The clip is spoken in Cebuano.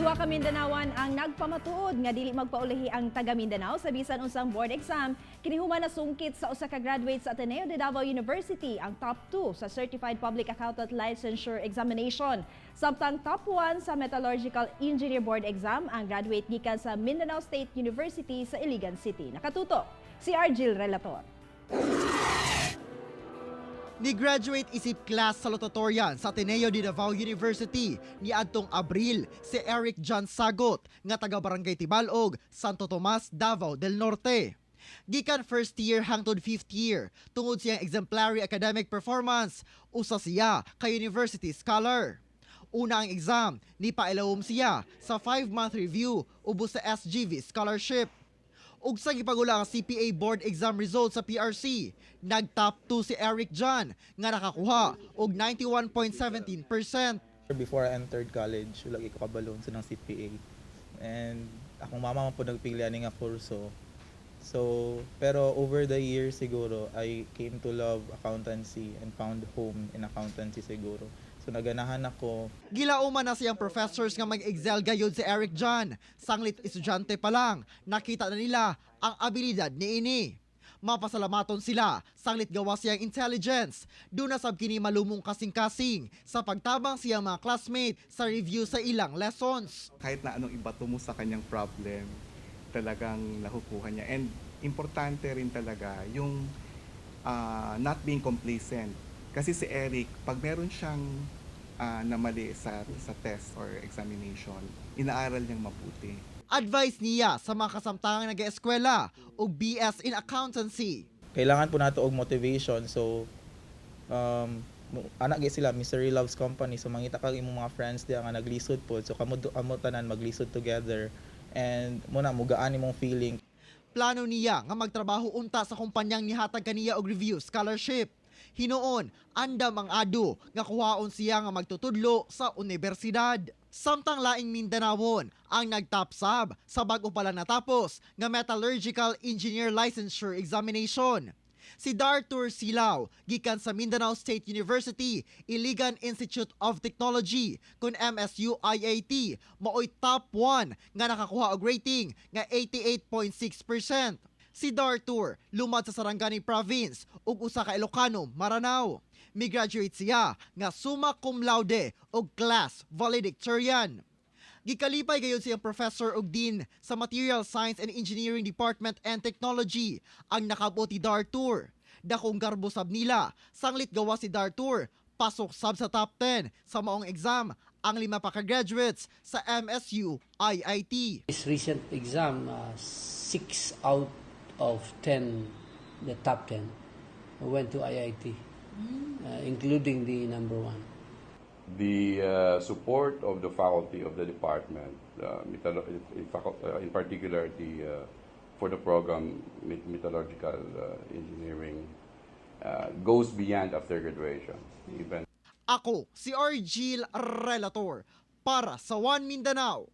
Duha ka Mindanaoan ang nagpamatuod nga dili magpaulahi ang taga Mindanao sa bisan unsang board exam kini human nasungkit sa usa ka graduate sa Ateneo de Davao University ang top 2 sa Certified Public Accountant Licensure Examination. Samtang top 1 sa Metallurgical Engineer Board Exam ang graduate gikan sa Mindanao State University sa Iligan City. Nakatutok si Argil Relator. Ni-graduate isip class salutatorian sa Ateneo de Davao University niadtong Abril si Eric John Sagot nga taga Barangay Tibalog, Santo Tomas, Davao del Norte. Gikan first year hangtod fifth year, tungod siyang exemplary academic performance, usa siya ka university scholar. Una ang exam, nipailawom siya sa 5-month review ubos sa SGV scholarship. Ug sa gipangula ang CPA board exam results sa PRC, nag-top 2 si Eric John nga nakakuha og 91.17%. Before I entered college, wala ko kabalo unsa nang CPA. And akong mama man po nagpili ani nga kurso. So, pero over the years siguro, I came to love accountancy and found home in accountancy siguro. So naganahan ako. Gilauman na siyang professors nga mag-excel gayud si Eric John. Sanglit estudyante pa lang, nakita na nila ang abilidad niini. Mapasalamaton sila, sanglit gawa siyang intelligence. Duna sab kini malumong kasing-kasing sa pagtabang siyang mga classmate sa review sa ilang lessons. Kahit na anong ibato mo sa kanyang problem, talagang nakukuha niya. And importante rin talaga yung not being complacent. Kasi si Eric, pag meron siyang namali sa test or examination, inaaral niyang mabuti. Advice niya sa mga kasamtangang nag-eskwela og BS in Accountancy. Kailangan po nato og motivation. So anak gyud sila, misery loves company. So mangita kag imong mga friends diya nga naglisod po. So kamo kamo tanan maglisod together and mo na mugaan imong feeling. Plano niya nga magtrabaho unta sa kumpanyang nihatag kaniya og review scholarship. Hinuon, andam ang ado nga kuhaon siya nga magtutudlo sa universidad. Samtang laing Mindanawon ang nagtop sab sa bag-o pa lang natapos nga Metallurgical Engineer Licensure Examination. Si Dartur Silaw, gikan sa Mindanao State University, Iligan Institute of Technology, kun MSU IAT, maoy top 1 nga nakakuha og rating nga 88.6%. Si Dartur lumad sa Sarangani Province ug usa ka Ilocano, Maranao. Mi-graduate siya nga summa cum laude ug class valedictorian. Gikalipay gayon siyang professor ug dean sa Material Science and Engineering Department and Technology ang nakabot ni Dartur. Dakong garbo sab nila, sanglit gawa si Dartur, pasok sab sa top 10 sa maong exam ang lima pa ka graduates sa MSU IIT. This recent exam, 6 out of 10, the top 10, went to IIT, including the number one. The support of the faculty of the department, in particular the for the program metallurgical engineering, goes beyond after graduation. Even Ako si Argil Relator para sa One Mindanao.